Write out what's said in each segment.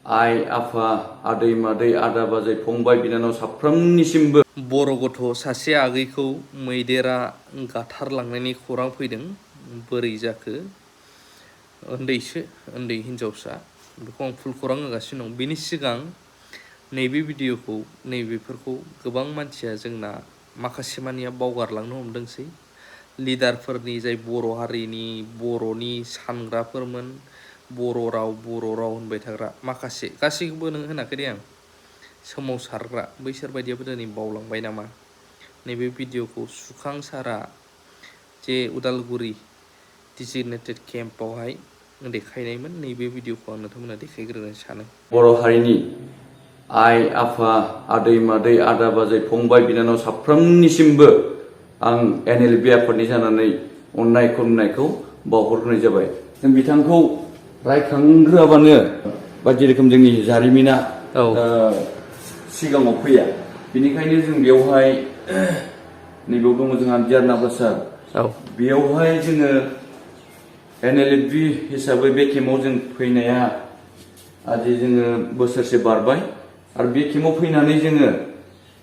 आइ आफा आदै मादै आदा बाजै फंबाय बिनानाव साफ्रोमनिसिमबो बर' गथ' सासे आगैखौ मैदेरा गाथारलांनायनि खौरां फैदों। बोरै जाखो? उन्दै हिनजावसा, बेखौ आं फुल खौरां होगासिनो दं। बेनि सिगां नैबे भिडिअखौ नैबेफोरखौ गोबां मानसिया जोंना माखासे मानिया बावगारलांनो हमदोंसै। लिडारफोरनि जाय बर' हारिनि बर'नि सानग्राफोरमोन, बर' राव होनबाय थाग्रा माखासे, गासैखौबो नों होनाखै दे आं, सोमावसारग्रा बैसोर बायदियाबो दिनै बावलांबाय नामा? नैबे भिडिअखौ सुखां सारा जे उदालगुरि डिजिगनेटेड केम्पआवहाय देखायनायमोन, नैबे भिडिअखौ आं नोंथांमोना देखायग्रोनो सानो। बर' हारिनि आइ आफा आदै मादै आदा बाजै फंबाय बिनानाव साफ्रोमनिसिमबो आं NLB आफादनि जानानै अननाय खुलुमनायखौ बावहरग्रोनाय जाबाय। जों बिथांखौ रायखांग्रोआबानो बायदि रोखोम जोंनि जारिमिना सिगाङाव फैया। बेनिखायनो जों बेवहाय नैबेयाव दङ जोंहा गियाना प्रसाद, बेयावहाय जोङो NLB हिसाबै बे केम्पआव जों फैनाया आजि जोङो बोसोरसे बारबाय। आरो बे केम्पआव फैनानै जोङो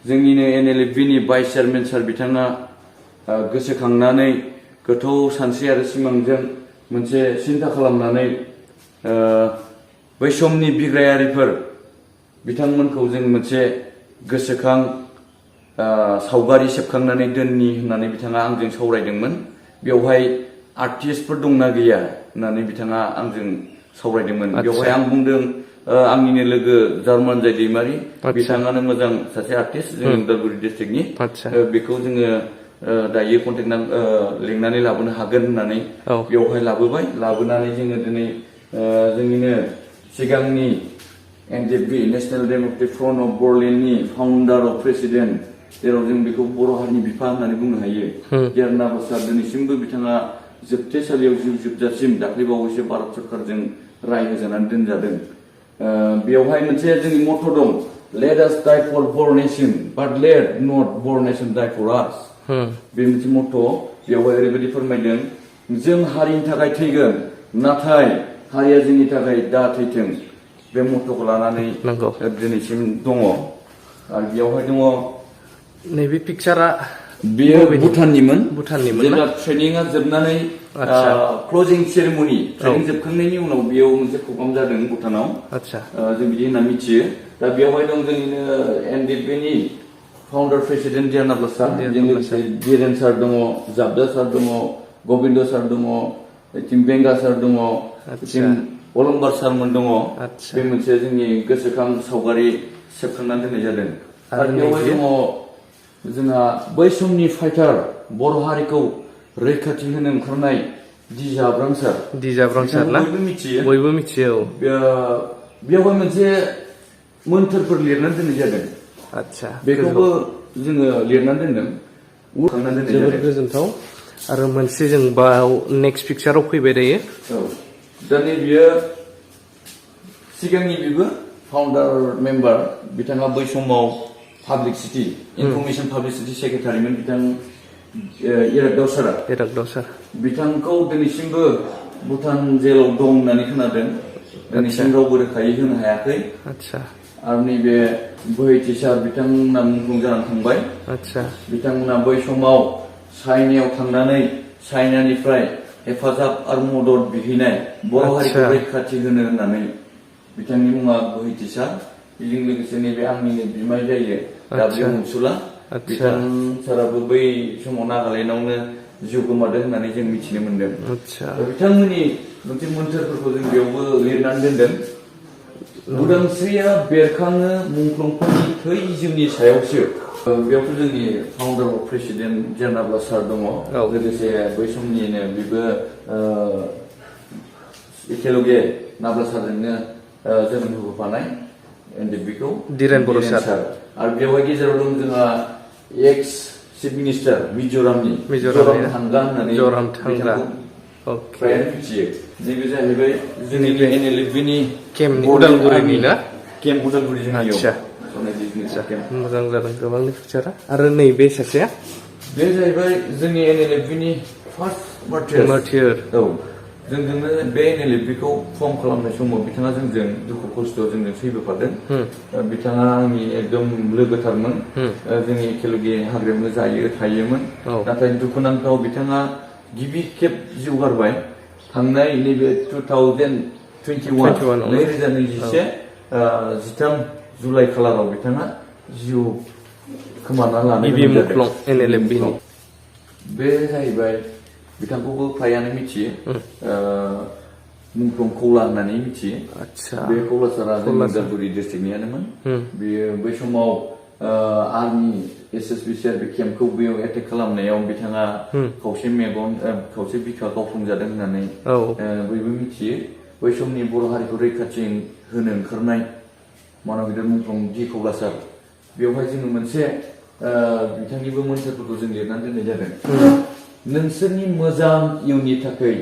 जोंनिनो NLBनि भाइस चेयारमेन सार बिथाङा गोसोखांनानै गोथौ सानस्रि आरो सिमांजों मोनसे सिन्था खालामनानै बै समनि बिग्रायारिफोर बिथांमोनखौ जों मोनसे गोसोखां सावगारि सेबखांनानै दोननि होननानै बिथाङा आंजों सावरायदोंमोन। बेवहाय आर्टिस्टफोर दंना गैया होननानै बिथाङा आंजों सावरायदोंमोन। बेवहाय आं बुंदों आंनिनो लोगो जार्मानजाय दैमारि, बिथाङानो मोजां सासे आर्टिस्ट जोंनि उदालगुरि डिस्ट्रिक्टनि, बेखौ जोङो दायो कन्टेक्ट लिंनानै लाबोनो हागोन होननानै बेवहाय लाबोनानै जोङो दिनै जोंनिनो सिगांनि NDP national democratic front of बर'लेण्डनि फाउन्डार अफ प्रेसिडेन्ट, जेराव जों बेखौ बर' हारिनि बिफा होननानै बुंनो हायो, गियाना प्रसाद, दिनैसिमबो बिथाङा जोबथेसालियाव जिउ जोबजासिम दाख्लैबावैसो भारत सरकारजों राय होजानानै दोनजादों। बेवहाय मोनसे जोंनि मथ' दं, लेट आस डाइ फर बर' नेशन बाट लेट नट बर' नेशन डाइ फर आस। बे मोनसे मथ'। बेवहाय ओरैबायदि फोरमायदों, जों हारिनि थाखाय थैगोन, नाथाय हारिया जोंनि थाखाय दा थैथों। बे मथ'खौ लानानै दिनैसिम दङ। आरो बेवहाय दङ नैबे पिक्सारा, बेयो भुटाननिमोन। भुटाननिमोन जेब्ला ट्रेनिंआ जोबनानै क्लजिं सेरेमनि ट्रेनिं जोबखांनायनि उनाव बेयाव मोनसे प्रग्राम जादों भुटानाव, जों बिदि होनना मिथियो। दा बेवहाय दं जोंनिनो NDPनि फाउन्डार प्रेसिडेन्ट गियाना प्रसाद, जों लोगोसे बिरेन सार दङ, जाबदा सार दङ, गबिन्द सार दङ, बेंगा सार दङ, अलंबार सारमोन दङ। बे मोनसे जोंनि गोसोखां सावगारि सेबखांनानै दोननाय जादों। आरो बेवहाय दङ जोंहा बै समनि फाइटार, बर' हारिखौ रैखाथि होनो ओंखारनाय दिजाब्रां सार ना? बयबो मिथियो। बेवहाय मोनसे मोन्थोरफोर लिरनानै दोननाय जादों। बेखौबो जोङो लिरनानै दोनदों। जोबोद गोजोनथाव। आरो मोनसे जों बाव नेक्स्ट पिक्साराव फैबाय दायो। दा नैबेयो सिगांनि बेबो फाउन्डार मेम्बार, बिथाङा बै समाव पाब्लिसिटि इनफरमेसन पाब्लिसिटि सेक्रेटारिमोन बिथां इरागदाव सारा। बिथांखौ दिनैसिमबो भुटान जेलाव दं होननानै खोनादों। दिनैसिम रावबो रोखायै होनो हायाखै। आरो नैबे बोहैथि सार, बिथांमोना मुंख्लं जानानै थांबाय। बिथांमोना बै समाव चाइनायाव थांनानै चाइनानिफ्राय हेफाजाब आरो मदद बिहैनाय, बर' हारिखौ रैखाथि होनो होननानै। बिथांनि मुङा बोहैथि सार। बेजों लोगोसे नैबे आंनिनो बिमाय जायो, दाब्लिउ मुनसुला। बिथां साराबो बै समाव नागालेण्डआवनो जिउ गोमादों होननानै जों मिथिनो मोनदों। बिथांमोननि मोनसे मोन्थोरफोरखौ जों बेयावबो लिरनानै दोनदों। उदांस्रिया बेरखाङो मुंख्लंफोरनि थै जिउनि सायावसो। बेयावथ' जोंनि फाउन्डार अफ प्रेसिडेन्ट गियाना सार दङ, लोगोसे बै समनिनो बेबो एखेलगे नाब्ला सारजोंनो जोनोम होबोफानाय NDPखौ दिरेन बर' सार। आरो बेवहाय गेजेराव दं जोंहा एक्स चिफ मिनिस्टार मिज'रामनि जराम थांगा होननानै फ्रायानो मिथियो। नैबे जाहैबाय जोंनि NLBनि उदालगुरिनि ना केम्प, उदालगुरि जोंनियाव। मोजां जादों गोबांनि पिक्सारा। आरो नैबे सासेया, बे जाहैबाय जोंनि NLBनि फार्स्ट मार्टियर। जोंजोंनो बे NLFB-खौ फर्म खालामनाय समाव बिथाङा जोंजों दुखु खस्थ'आव जोंजों सैबोफादों। बिथाङा आंनि एकदम लोगोथारमोन। जोंनि एखेलगे हाग्रायावनो जायो थायोमोन। नाथाय दुखुनांथाव बिथाङा गिबि खेब जिउ गारबाय थांनाय नैबे 2021 2021 13 जुलाइ खालाराव बिथाङा जिउ खोमाना लानो गोनां जादों। मुंख्लं NLFB-नि बे जाहैबाय बिथांखौबो फ्रायानो मिथियो। मुंख्लं खौला होननानै मिथियो। बे कौलासारा जोंनि उदालगुरि डिस्ट्रिक्टनियानोमोन। बेयो बै समाव आर्मि SSB CRB केम्पखौ बेयाव एटेक खालामनायाव बिथाङा खावसे मेगन खावसे बिखा गावफ्लंजादों होननानै बयबो मिथियो। बै समनि बर' हारिखौ रैखाथि होनो ओंखारनाय मानगिदिर मुंख्लं डि कौलासार, बेवहाय जोङो मोनसे बिथांनिबो मोन्थोरफोरखौ जों लिरनानै दोननाय जादों। नोंसोरनि मोजां इयुननि थाखाय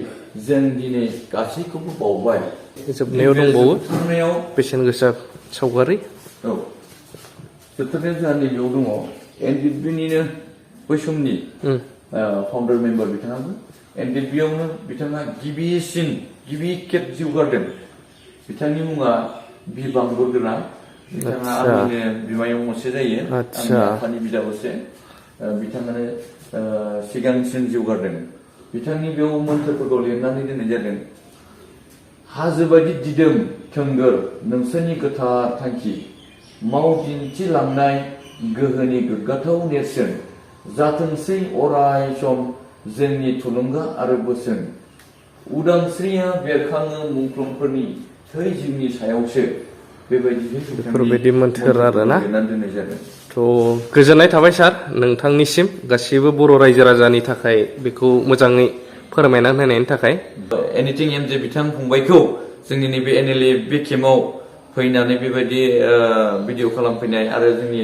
जों दिनै गासैखौबो बावबाय। जोबनायाव दंबावो बेसेन गोसा सावगारि। जोबथारनायाव जोंहा नैबेयाव दङ NLFB-निनो बै समनि फाउन्डार मेम्बार बिथाङाबो। NLFB-आवनो बिथाङा गिबि खेब जिउ गारदों। बिथांनि मुङा बिरबां बरगोना। बिथाङा आंनिनो बिमायं असे जायो। आंनि आफानि बिदा असे। बिथाङानो सिगांसिन जिउ गारदों। बिथांनि बेयाव मोन्थोरफोरखौ लिरनानै दोननाय जादों। हाजो बायदि दिदोम थोंगोर नोंसोरनि गोथार थांखि, मावदिन्थिलांनाय गोहोनि गोग्गाथाव नेरसोन, जाथोंसै अराय सम जोंनि थुलुंगा आरो बोसोन। उदांस्रिया बेरखाङो मुंख्लंफोरनि थै जिउनि सायावसो। बेफोरबायदि मोन्थोर आरोना। लिरनानै दोननाय जादों। गोजोननाय थाबाय सार नोंथांनिसिम गासिबो बर' रायजो राजानि थाखाय बेखौ मोजाङै फोरमायना होनायनि थाखाय। एनिथिं MJ बिथां फंबायखौ जोंनि नैबे NLFB केम्पआव फैनानै बेबायदि भिडिअ खालामफैनाय आरो जोंनि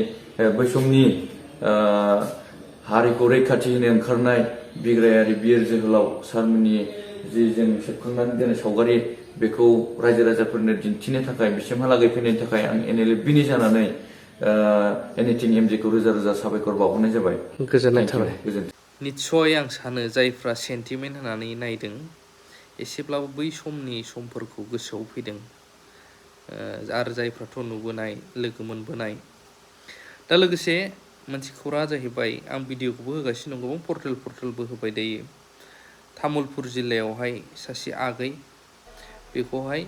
बै समनि हारिखौ रैखाथि होनो ओंखारनाय बिग्रायारि बिर जोहोलाव सारमोननि जि जों सेबखांनानै दोननाय सावगारि, बेखौ रायजो राजाफोरनो दिन्थिनो थाखाय बिसिमहालागै फैनायनि थाखाय आं NLFB-नि जानानै एनिथिं MJ-खौ रोजा रोजा साबायखर बावहरनाय जाबाय। गोजोननाय थाबाय। गोजोन्थों। निस्सय आं सानो जायफ्रा सेन्टिमेन्ट होनानै नायदों एसेब्लाबो बै समनि समफोरखौ गोसोआव फैदों। आरो जायफ्राथ' नुबोनाय लोगो मोनबोनाय। दा लोगोसे मोनसे खौराङा जाहैबाय आं भिडिअखौबो होगासिनो दं, गोबां पर्टेलबो होबाय दायो। तामुलपुर जिल्लायावहाय सासे आगै, बेखौहाय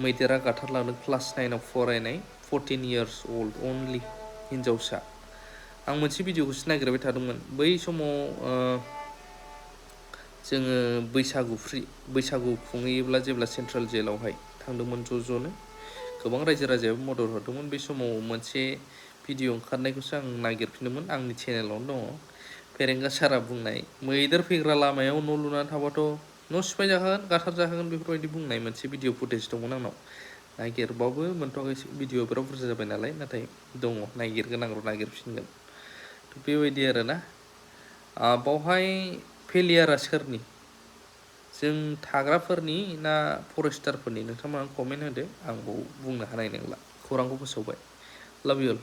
मैदेरा गाथारलांदों। क्लास 9आव फरायनाय 14 years old अनलि हिन्जावसा। आं मोनसे भिडिअखौसो नागिरबाय थादोंमोन। बै समाव जोङो बैसागु खुंहैयोब्ला जेब्ला सेन्ट्रेल जेलावहाय थांदोंमोन ज'नो गोबां रायजो राजायाबो मदद हरदोंमोन। बे समाव मोनसे भिडिअ ओंखारनायखौसो आं नागिरफिनदोंमोन। आंनि चेनेलावनो दङ। फेरेंगा सारा बुंनाय मैदेर फैग्रा लामायाव न' लुनानै थाबाथ' न' सिफाय जाखागोन गाथार जाखागोन बेफोरबायदि बुंनाय मोनसे भिडिअ फुटेज दंमोन आंनाव। नागिरबाबो मोनथ'वाखै, भिडिअ बिराद बुरजा जाबाय नालाय। नाथाय दङ, नागिरगोन आं, नागिरफिनगोन। बेबायदि आरोना। बावहाय फेलियारा सोरनि? जों थाग्राफोरनि ना फरेस्टारफोरनि? नोंथांमोना कमेन्ट होदो। आं बाव बुंनो हानाय नंला, खौरांखौ फोसावबाय। लाभ इउ अल।